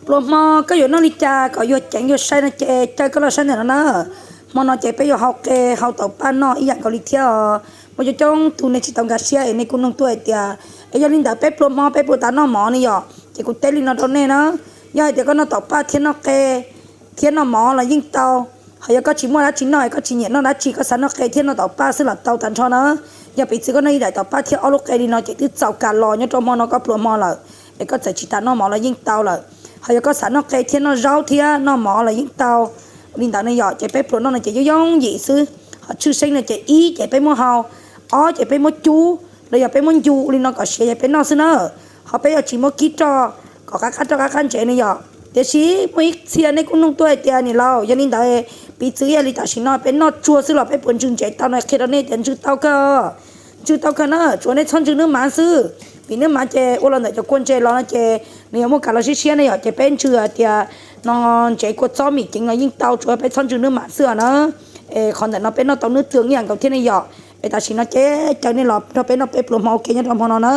Pluas hmo koj yuav noj li cas kom yuag ceev yuag sai no ces caw koj los saib ntawm no na. Hmo no ces peb yuav hau qe hau taum paj noj ib yam nkaus li thiab os. Muaj coob coob tus nej tsis tau nkag siab es nej kuj nug tuaj hais tias, es yog li ntawd peb pluas hmo peb puas tas noj mov ne yom? Ces kuv teb li no rau nej na, yog hais tias koj noj taum paj thiab noj qe thiab noj mov los yeej tau. Ho yog koj tsis muaj dab tsi noj es koj tsis nyiam noj dab tsi, koj xav noj qe thiab noj taum paj xwb los tau tag nrho na. Yog piv txwv koj noj ib daim taum paj thiab ob lub qe li no ces twb txaus kas los nyob rau hmo no koj pluas hmo lawm, es koj txawm tsis tas noj mov los yeej tau lawm. Ho yog koj xav noj qe thiab noj zaub thiab noj mov los yeej tau. Li ntawd ne yom, ces peb pluas noj no ces yooj yooj yim xwb. Ho tshwj xeeb no ces ib ces peb muab hau, ob ces peb muab cub, los yog peb muab ncu li no kom siav yog peb noj xwb na. Ho peb yuav tsis muab kib roj kom qab qab roj qab qab ntsev ne yom. Tiam sis muaj ib txhia nej kuj nug tuaj hais tias niam laus, yog li ntawd piv txwv ib yam li tam sim no peb noj tsuag xwb los peb puas ntsw ntsev tau no? Qhia rau nej tias ntsw tau kawg, ntsw tau kawg na, tsuav nej txhob ntsw nws mav xwb. Vim nws mav ces ua los ntawm cov kua ntses los no ces nws yuav muaj kas los siab siab ne yom. Ces peb ntsw hais tias no ntsev kua txob mim ceev los yeej tau, tsuav peb txhob ntsw nws mav xwb os na. Es qhov ntawm no peb noj tau nws twg ib yam nkaus thiab ne yom. Es tam sim no ces caw nej los nrog peb noj peb pluas hmo ua ke nyob rau hmo no na.